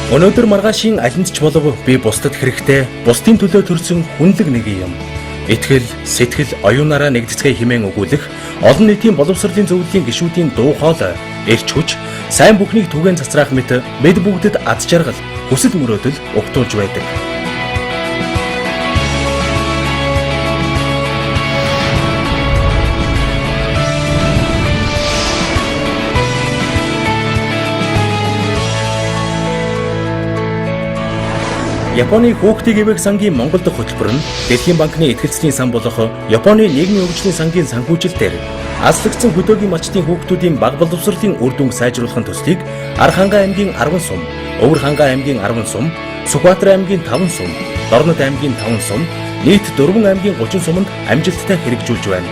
Өнөөдөр маргаашийн алинд ч болов би бусдад хэрэгтэй, бусдын төлөө төрсөн хүнлэг нэг юм. Итгэл, сэтгэл, оюунаараа нэгдэцгээе хэмээн өгүүлэх олон нийтийн боловсролын зөвлөлийн гишүүдийн дуу хоолой, эрч хүч, сайн бүхнийг түгээн цацраах мэт бид бүгдэд аз жаргал, хүсэл мөрөөдөл угтуулж байдаг. Японы хүүхдийг эвээх сангийн Монгол дахь хөтөлбөр нь Дэлхийн банкны ихтгэлцлийн сан болох Японы нийгмийн хөгжлийн сангийн санхүүжилтээр азлагдсан хөдөөгийн малчдын хүүхдүүдийн бага боловсролын үр дүнг сайжруулахын төслийг Архангай аймгийн 10 сум, Өвөр хангай аймгийн 10 сум, Сүхбаатар аймгийн 5 сум, Дорнод аймгийн 5 сум, нийт 4 аймгийн 30 суманд амжилттай хэрэгжүүлж байна.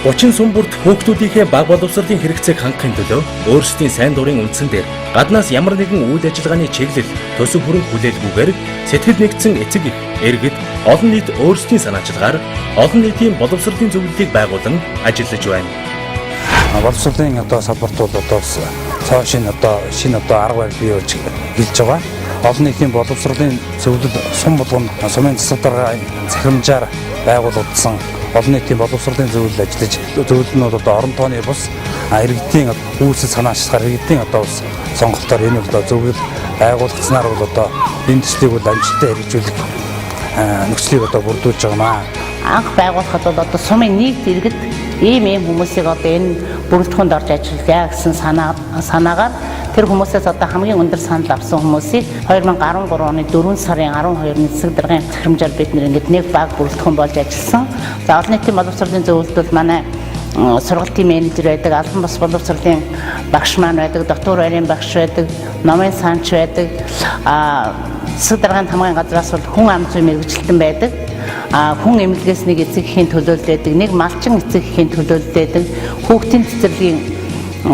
30 сум бүрт хүүхдүүдийнхээ бага боловсролын хэрэгцээг хангахын төлөө өөрсдийн сайн дурын үндсэн дээр гаднаас ямар нэгэн үйл ажиллагааны чиглэл, төсөв хөрөнгө хүлээлгүйгээр сэтгэл нэгдсэн эцэг эх, иргэд олон нийт өөрсдийн санаачилгаар олон нийтийн боловсролын зөвлөлийг байгуулан ажиллаж байна. Боловсролын одоо салбарт бол одоо цоо шинэ одоо шинэ одоо арга барил бий болж эхэлж байгаа. Олон нийтийн боловсролын зөвлөл сум болгоно сумын засаг даргын захирамжаар байгуулагдсан олон нийтийн боловсролын зөвлөл ажиллаж, зөвлөл нь бол одоо орон тооны бус иргэдийн үүсэл санаачлахаар иргэдийн одоо бас сонголтоор энэ бол зөвлөл байгуулагдсанаар бол одоо энэ төслийг бол амжилттай хэрэгжүүлэх нөхцөлийг одоо бүрдүүлж байгаа маа. Анх байгуулахад бол одоо сумын нийт иргэд ийм ийм хүмүүсийг одоо энэ бүрэлдэхүүнд орж ажиллая гэсэн санаагаар тэр хүмүүсээс одоо хамгийн өндөр санал авсан хүмүүсийг 2013 оны 4 сарын 12-ны засаг даргын захирамжаар бид нэр ингээд нэг баг бүрэлдэхүүн болж ажилласан. За, олон нийтийн боловсролын зөвлөлд бол манай сургалтын менежер байдаг, албан бус боловсролын багш маань байдаг, дотуур байрын багш байдаг, номын санч байдаг. Засаг даргын хамгаан газраас бол хүн ам зүйн мэргэжилтэн байдаг. Хүн эмнэлгээс нэг эцэг эхийн төлөөлөл байдаг, нэг малчин эцэг эхийн төлөөлөл байдаг, хүүхдийн цэцэрлэгийн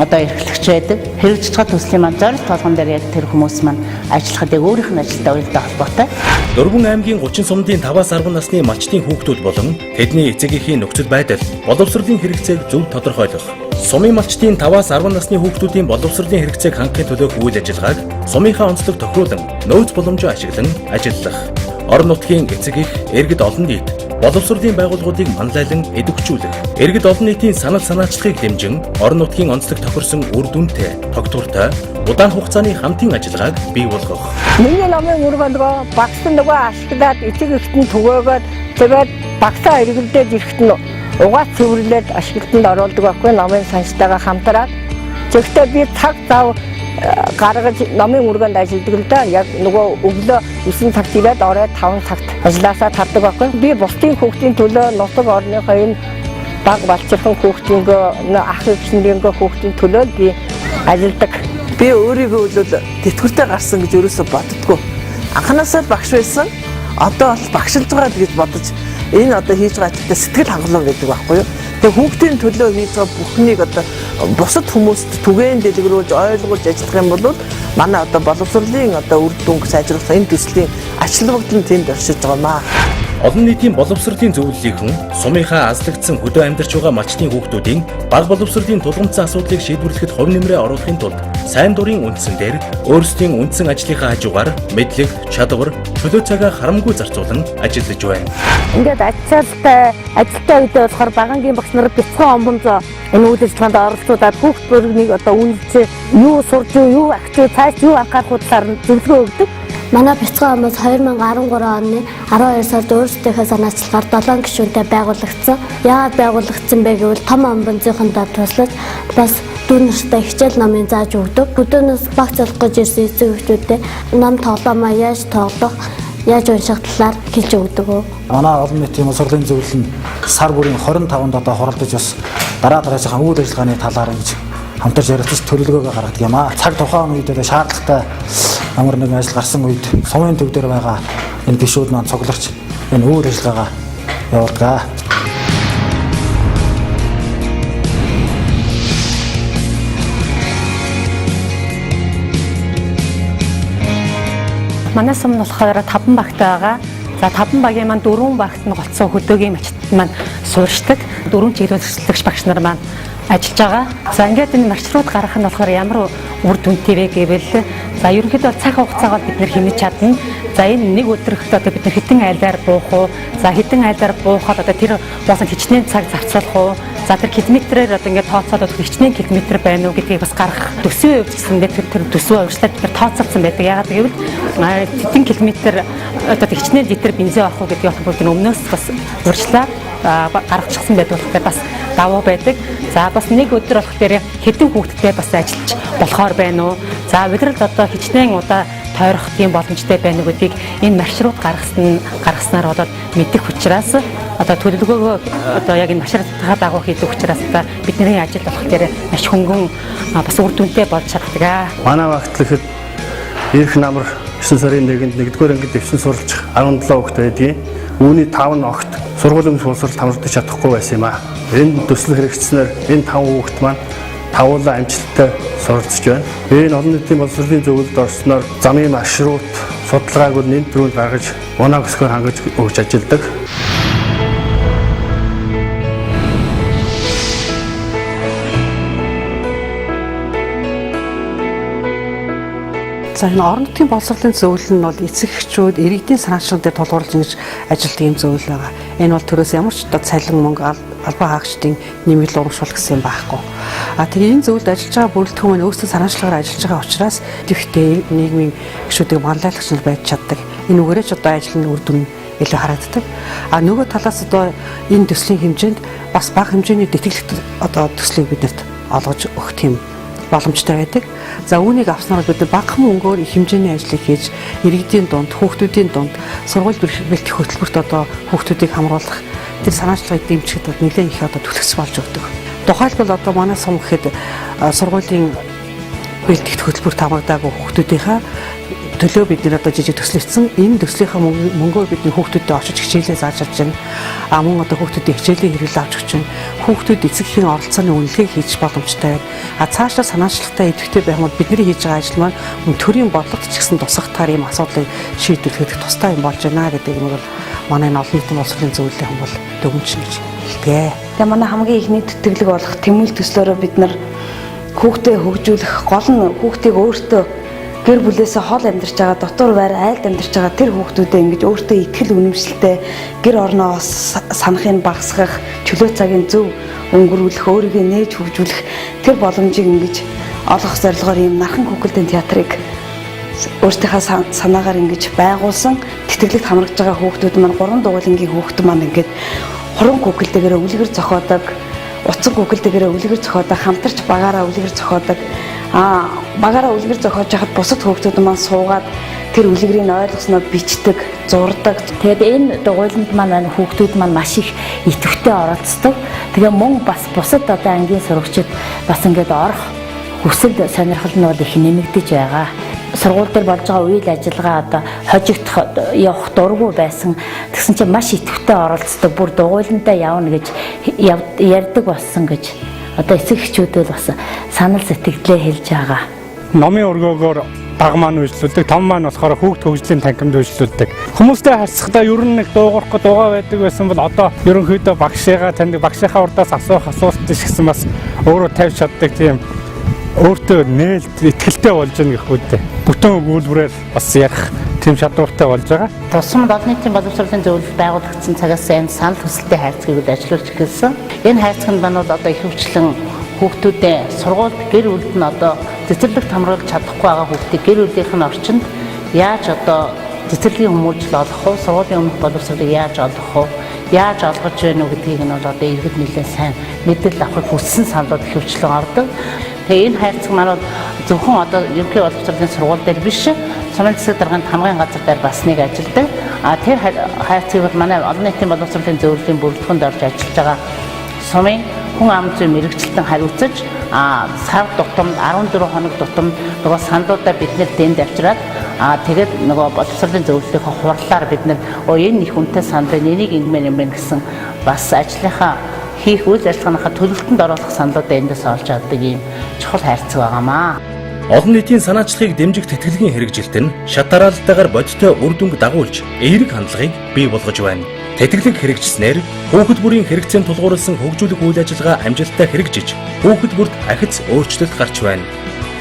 одоо эрхлэгч байдаг. Хэрэгжиж байгаа төслийн маань зорилт толгон дээр яг тэр хүмүүс маань ажиллахад яг өөрийнх нь ажилтай уялдаа холбоотой. Дөрвөн аймгийн 30 сумдын 5-аас 10 насны малчдын хүүхдүүд болон тэдний эцэг эхийн нөхцөл байдал, боловсролын хэрэгцээг зөв тодорхойлох. Сумын малчдын 5-аас 10 насны хүүхдүүдийн боловсролын хэрэгцээг хангахын төлөөх үйл ажиллагааг сумынхаа онцлог тохируулан нөөц боломжоо ашиглан ажиллах. Орон нутгийн эцэг эх, иргэд олон нийт боловсролын байгууллагуудыг манлайлан идэвхжүүлэх. Иргэд олон нийтийн санал санаачлахыг дэмжин орон нутгийн онцлог тохирсон үр дүнтэй, тогтвортой, удаан хугацааны хамтын ажиллагааг бий болгох. Миний номын үр нөгөө багс нөгөө ашиглаад эцэг эхэд нь түгээгээд, тэгээд багсаа эргэлдээд ирэхэд нь угаас цэвэрлээд ашиглалтанд оруулдаг байхгүй, номын санчтайгаа хамтраад. Тэгэхдээ би цаг зав гаргаж номын үргэнд ажилладаг л да. Яг нөгөө өглөө 9 цагт ирээд орой 5 цагт ажилласаа тардаг байхгүй. Би бусдын хүүхдийн төлөө, нутаг орныхоо энэ баг балчирхан хүүхдийн, ах эгчнэрийн хүүхдийн төлөө би ажилладаг. Би өөрийгөө бол тэтгэвртэй гарсан гэж өөрөөсөө боддгоо. Анханасаа л багш байсан. Одоо бол багшилж байгаа гэж бодож, энэ одоо хийж байгаа ажилдаа сэтгэл хангалуун байдаг байхгүй юу? Тэгээ хүүхдийн төлөө хийж байгаа бүхнийг одоо бусад хүмүүст түгээн дэлгэрүүлж, ойлгуулж ажиллах юм бол манай одоо боловсролын одоо үр дүнг сайжруулах энэ төслийн ач холбогдол нь тэнд оршиж байгаа маа. Олон нийтийн боловсролын зөвлөлийнхэн сумынхаа азлагдсан хөдөө амьдарч байгаа малчдын хүүхдүүдийн бага боловсролын тулгамдсан асуудлыг шийдвэрлэхэд хувь нэмрээ оруулахын тулд сайн дурын үндсэн дээр өөрсдийн үндсэн ажлынхаа хажуугаар мэдлэг, чадвар, чөлөө цагаа харамгүй зарцуулан ажиллаж байна. Ингээд ачаалтай ажилтай үедээ болохоор багангийн багш нар бяцхан омбонзоо энэ үйл ажиллагаанд оролцуулаад хүүхд бүрнийг одоо үнэлж, юу сурж, юу агч, цааш юу анхаарах талаар нь зөвлөгөө өгдөг. Манай бяцхан омбоц 2013 оны 12 сард өөрсдийнхээ санаачлагаар 7 гишүүнтэй байгуулагдсан. Яагаад байгуулагдсан бэ гэвэл том омбонзынхондоо туслаж, бас дүү нартай хичээл номын зааж өгдөг. Хөдөөнөөс багц болох гэж ирсэн эцэг эхчүүдэд ном тоглоомоо яаж тоглох, яаж унших талаар хэлж өгдөг. Манай олон нийтийн боловсролын зөвлөл нь сар бүрийн 25-нд одоо хуралдаж бас дараа дараагийн үйл ажиллагааны талаар ингэж хамтарч ярилцаж төлөвлөгөөгөө гаргадаг юм аа. Цаг тухайн үед одоо шаардлагатай ямар нэгэн ажил гарсан үед сумын төв дээр байгаа энэ гишүүд маань цугларч энэ үйл ажиллагаагаа явуулдаг. Манай сум нь болохоор 5 багтай байгаа. За, 5 багийн маань 4 багт нь голцсон хөдөөгийн мачтад маань суурьшдаг. 4 чиглүүлэгч багш нар маань Ажиллаж байгаа. За, ингээд энэ маршрут гаргах нь болохоор ямар үр дүнтэй вэ гэвэл, за, ерөнхийдөө бол цаг хугацаагаа бид нэр хэмнэж чадна. За, энэ нэг өдрөхт одоо бид нар хэдэн айлаар буух уу? За, хэдэн айлаар буухад одоо тэр буусан хичнээн цаг зарцуулах уу? За, тэр километрээр одоо ингээд тооцоолоод хичнээн километр байна уу гэдгийг бас гаргах. Төсвийн хувьд гэсэндээ тэр төсвөө урьдчилаад бид нар тооцоолсон байдаг. Яагаад гэвэл хэдэн километр одоо хичнээн литр бензин орох уу гэдгийг болохоор бүгд өмнөөс бас урьдчилаад гаргачихсан байдаг болохоор бас давуу байдаг. За, бас нэг өдөр болох дээр хэдэн хүүхэдтэй бас ажиллаж болохоор байна уу? За, улиралд одоо хичнээн удаа тойрох тийм боломжтой байна уу гэдгийг энэ маршрут гаргаснаар бол мэдэх учраас, одоо төлөвлөгөөгөө одоо яг энэ маршрутынхаа дагуу хийдэг учраас одоо бидний ажил болох дээр маш хөнгөн, бас үр дүнтэй болж чаддаг. Манай багт гэхэд ирэх намар 9 сарын 1-нд 1-р ангид дэвсэн суралцах 17 хүүхэд байдгийн. Үүний 5 нь огт сургуулийн боловсрол хамрагдаж чадахгүй байсан юм аа. Энэ төсөл хэрэгжсэнээр энэ 5 хүүхэд маань тавуулаа амжилттай суралцж байна. Энэ олон нийтийн боловсролын зөвлөлд орсноор замын маршрут судалгааг бол нэн түрүүнд гаргаж, унаа өсгөөр хангаж өгч ажилладаг. За, энэ орон нутгийн боловсролын зөвлөл нь бол эцэг эхчүүд, иргэдийн санаачлал дээр тулгуурлаж ингэж ажилладаг юм зөвлөл байгаа. Энэ бол төрөөс ямар ч одоо цалин мөнгө, албан хаагчдын нэмэгдэл, урамшуул гэсэн юм байхгүй. А тэгээ энэ зөвлөлд ажиллаж байгаа бүрэлдэхүүн маань өөрсдөө санаачлагаар ажиллаж байгаа учраас идэвхтэй нийгмийн гишүүдийг манлайлагч нар байж чаддаг. Энэ үгээрээ ч одоо ажил нь үр дүн илүү харагддаг. А нөгөө талаас одоо энэ төслийн хэмжээнд бас бага хэмжээний тэтгэлэгт одоо төслийг биднэрт олгож өгөх тийм боломжтой байдаг. За, үүнийг авснаар бид багахан мөнгөөр их хэмжээний ажлыг хийж иргэдийн дунд, хүүхдүүдийн дунд сургууль бэлтгэх хөтөлбөрт одоо хүүхдүүдийг хамруулах тэр санаачлагыг дэмжихэд бол нэлээд их одоо түлхэц болж өгдөг. Тухайлбал одоо манай сум гэхэд сургуулийн бэлтгэх хөтөлбөрт хамрагдаагүй хүүхдүүдийнхаа төлөө бид нэр одоо жижиг төслөгдсөн. Энэ төслийнхаа мөнгөөр бидний хүүхдүүдэд очиж хичээлээ зааж чадж байна. А мөн одоо хүүхдүүдийн хичээлийн хэрэглээ авч өгч байна. Хүүхдүүд эцэг эхийн оролцооны үнэлгээ хийж боломжтой байна. А цаашдаа санаачлагтай, идэвхтэй байх юм бол бидний хийж байгаа ажил маань мөн төрийн бодлогот ч гэсэн тусахтаар ийм асуудлыг шийдвэрлэхэд тустай юм болж байна гэдэг юм бол манай энэ олон нийтийн боловсролын зөвлөлийн бол дүгнж гэж хэлдэг. Тэгээ манай хамгийн ихний тэтгэлэг болох тэмүүлэл төслөөрөө бид нар хүүхдээ хөгжүүлэх, гол нь хүүхдийг өөртөө гэр бүлээсээ хол амьдарч байгаа, дотор байр айлд амьдарч байгаа тэр хүүхдүүдэд ингэж өөртөө итгэл үнэмшилтэй, гэр орноо санахыг багасгах, чөлөө цагийн зөв өнгөрүүлэх, өөрийгөө нээж хөгжүүлэх тэр боломжийг ингэж олгох зорилгоор ийм нархан хүүхэлдэйн театрыг өөрсдийнхээ санаагаар ингэж байгуулсан. Тэтгэлэгт хамрагдж байгаа хүүхдүүд маань, гурван дугуйлангийн хүүхдүүд маань ингээд хуран хүүхэлдэйгээрээ үлгэр зохиодог, утсан хүүхэлдэйгээрээ үлгэр зохиодог, хамтарч багаараа үлгэр зохиодог. А багаараа үлгэр зохиож байхад бусад хүүхдүүд маань суугаад тэр үлгэрийг ойлгосноо бичдэг, зурдаг. Тэгээд энэ дугуйланд маань хүүхдүүд маань маш их идэвхтэй оролцдог. Тэгээ мөн бас бусад одоо ангийн сурагчид бас ингээд орох хүсэл сонирхол нь бол их нэмэгдэж байгаа. Сургууль дээр болж байгаа үйл ажиллагаа одоо хожигдох явах дургүй байсан. Тэгсэн чинь маш идэвхтэй оролцдог. Бүр дугуйландаа явна гэж ярьдаг болсон гэж одоо эцэг эхчүүд бол бас санал сэтгэлдээ хэлж байгаа. Номын өргөөгөөр баг маань үйлчлүүлдэг, том маань болохоор хүүхд хөгжлийн танхимд үйлчлүүлдэг. Хүмүүстэй харьцахдаа ер нь нэг дуугарахгүй дуугаа байдаг байсан бол одоо ерөнхийдөө багшигаа таньдаг, багшийнхаа урдаас асуух асуулт иш гэсэн бас өөрөө тавьж чаддаг, тийм өөртөө нээлт итгэлтэй болж байгаа гэх үү. Бүтэн өгүүлбэрээр бас ярих тийм чадвартай болж байгаа. Тусамд олон нийтийн боловсролын зөвлөл байгуулагдсан цагаас энэ санал хүсэлтийн хайрцгийг ажиллуулж эхэлсэн. Энэ хайрцаг нь маань бол одоо ихэвчлэн хүүхдүүдэд сургуульд, гэр бүлд нь одоо цэцэрлэгт хамруулж чадахгүй байгаа хүүхдийг гэр бүлийнх нь орчинд яаж одоо цэцэрлэгийн хүмүүжил олгох уу, сургуулийн өмнөх боловсролыг яаж олгох уу, яаж олгож байна уу гэдгийг нь бол одоо иргэд нэлээд сайн мэдээлэл авахыг хүссэн саналууд ихэвчлэн ордог. Тэгээ энэ хайрцаг маань бол зөвхөн одоо ерөнхий боловсролын сургууль дээр биш, сумын засаг даргын хамгаан газар дээр бас нэг ажилдаг. А тэр хайрцгийг бол манай олон нийтийн боловсролын зөвлөлийн бүрэлдэхүүнд орж ажиллаж байгаа сумын хүн ам зүйн мэргэжилтэн хариуцаж, сар тутамд, 14 хоног тутамд нөгөө саналуудаа бид нэр дэнд авчираад, тэгээд нөгөө боловсролын зөвлөлийнхөө хурлаар бид нэр энэ их үнэтэй санал байна, энийг ингэмээр юм байна гэсэн бас ажлынхаа хийх үйл ажиллагааныхаа төлөвлөлтөнд оруулах саналуудаа эндээс олж авдаг ийм чухал хайрцаг байгаамаа. Олон нийтийн санаачлагыг дэмжих тэтгэлгийн хэрэгжилт нь шат дараалалтайгаар бодиттой үр дүнг дагуулж, эерэг хандлагыг бий болгож байна. Тэтгэлэг хэрэгжснээр хүүхэд бүрийн хэрэгцээнд тулгуурласан хөгжүүлэх үйл ажиллагаа амжилттай хэрэгжиж, хүүхэд бүрт ахиц өөрчлөлт гарч байна.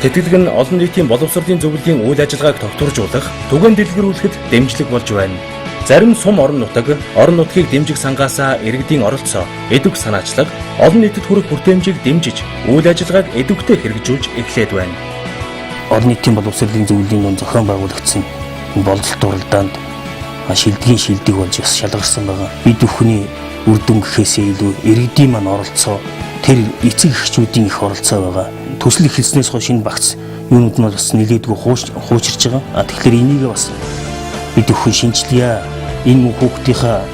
Тэтгэлэг нь олон нийтийн боловсролын зөвлөлийн үйл ажиллагааг тогтворжуулах, түгээн дэлгэрүүлэхэд дэмжлэг болж байна. Зарим сум орон нутаг, орон нутгийг дэмжих сангаасаа иргэдийн оролцоо, идэвх санаачлаг, олон нийтэд хүрэх хүртээмжийг дэмжиж, үйл ажиллагааг идэвхтэй хэрэгжүүлж эхлээд байна. Олон нийтийн боловсролын зөвлөлийн дунд зохион байгуулагдсан болзолт уралдаанд шилдгийн шилдэг болж бас шалгарсан байгаа. Бид бүхний үр дүн гэхээсээ илүү иргэдийн маань оролцоо, тэр эцэг эхчүүдийн их оролцоо байгаа. Төсөл эхэлснээс хойш энэ багц юунууд нь бас нэлээдгүй хуучирч байгаа. А тэгэхээр энийг бас бид бүхэн шинжилье. Энэ хүүхдийнхаа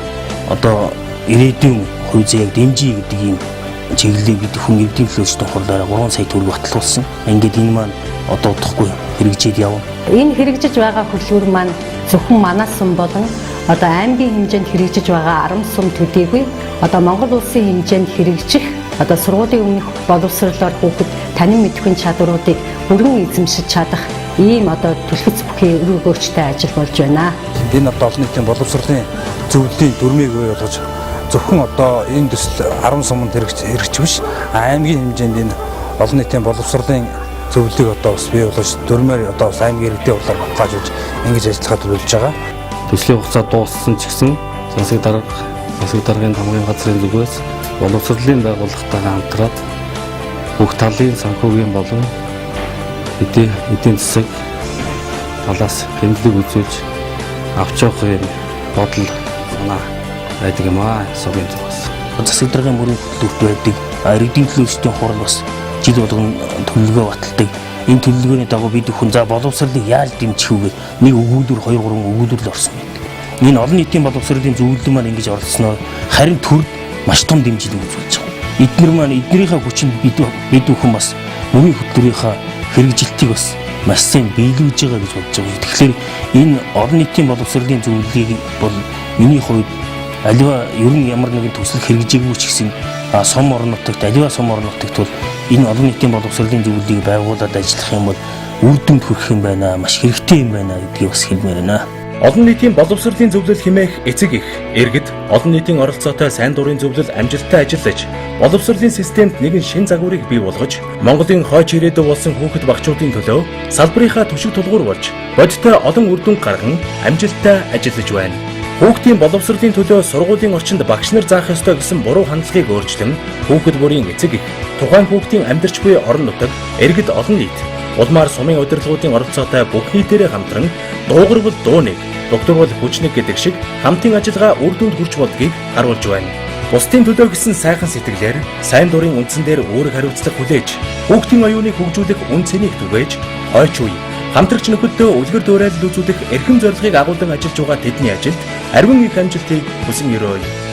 одоо ирээдүйн хувь заяаг дэмжиж гэдэг ийм чиглэлийг бид бүхэн иргэдийн төлөөлөгчдийн хурлаараа 3 сая төгрөг батлуулсан. Ингээд энэ маань одоо удахгүй хэрэгжээд явна. Энэ хэрэгжиж байгаа хөтөлбөр маань зөвхөн манай сум болон одоо аймгийн хэмжээнд хэрэгжиж байгаа 10 сум төдийгүй одоо Монгол улсын хэмжээнд хэрэгжих одоо сургуулийн өмнөх боловсролоор хүүхэд танин мэдэхүйн чадваруудыг бүрэн эзэмшиж чадах ийм одоо түлхэц бүхий үр өгөөчтэй ажил болж байна. Энэ одоо олон нийтийн боловсролын зөвлөлийн дүрмийг бий болгож зөвхөн одоо энэ төсөл 10 суманд хэрэгжих биш, аймгийн хэмжээнд энэ олон нийтийн боловсролын зөвлөлийг одоо бас бий болгож дүрмээр одоо бас аймгийн иргэдийн хурлаар баталгаажуулж ингэж ажиллахад төлөвлөж байгаа. Төслийн хугацаа дууссан ч гэсэн засаг даргын хамгийн газрын зүгээс боловсролын байгууллагатайгаа хамтраад бүх талын санхүүгийн болон эдийн засаг талаас хэмнэлийг үзүүлж авч явах юм бодол санаа байдаг юм аа сумын зүгээс. Засаг даргын мөрийн хөтөлбөрт байдаг. Иргэдийн төлөөлөгчдийн хурал бас жил болгон төлөвлөгөө баталдаг. Энэ төлөвлөгөөний дагуу бид бүхэн за боловсролыг яаж дэмжих вэ гэдэг нэг өгүүлбэр 2 3 өгүүлбэр л орсон байдаг. Энэ олон нийтийн боловсролын зөвлөл маань ингэж оролцсноор харин төрд маш том дэмжлэг үзүүлж байгаа. Эднэр маань эднэрийнхээ хүчинд бид бүхэн бас мөрийн хөтөлбөрийнхаа хэрэгжилтийг бас маш сайн биелүүлж байгаа гэж бодож байгаа. Тэгэхээр энэ олон нийтийн боловсролын зөвлөлийг бол миний хувьд аливаа ер нь ямар нэгэн төсөл хэрэгжээгүй ч гэсэн сум орон нутагт аливаа сум орон нутагт бол энэ олон нийтийн боловсролын зөвлөлийг байгуулад ажиллах юм бол үр дүнд хүрэх юм байна, маш хэрэгтэй юм байна гэдгийг бас хэлмээр байна. Олон нийтийн боловсролын зөвлөл хэмээх эцэг их, иргэд, олон нийтийн оролцоотой сайн дурын зөвлөл амжилттай ажиллаж, боловсролын системд нэгэн шин загварыг бий болгож, Монголын хойч ирээдүй болсон хүүхэд багчуудын төлөө салбарынхаа түшиг тулгуур болж, бодиттой олон үр дүн гарган амжилттай ажиллаж байна. Хүүхдийн боловсролын төлөө сургуулийн орчинд багш нар заах ёстой гэсэн буруу хандлагыг өөрчлөн, хүүхэд бүрийн эцэг их, тухайн хүүхдийн амьдарч буй орон нутаг, иргэд олон нийт, улмаар сумын удирдлагуудын оролцоотой бүх нийтээрээ хамтран дуугарвал дууныг, дугтурвал хүчник гэдэг шиг хамтын ажиллагаа үр дүнд хүрч болдгийг харуулж байна. Бусдын төлөө гэсэн сайхан сэтгэлээр сайн дурын үндсэн дээр үүрэг хариуцлага хүлээж, хүүхдийн оюуныг хөгжүүлэх үн цэнийг түгээж, хойч үе хамтрагч нөхөддөө үлгэр дуурайл үзүүлэх эрхэм зорилгыг агуулan ажиллаж байгаа тэдний ажилд ариун их амжилтыг хүсэн өрөөе.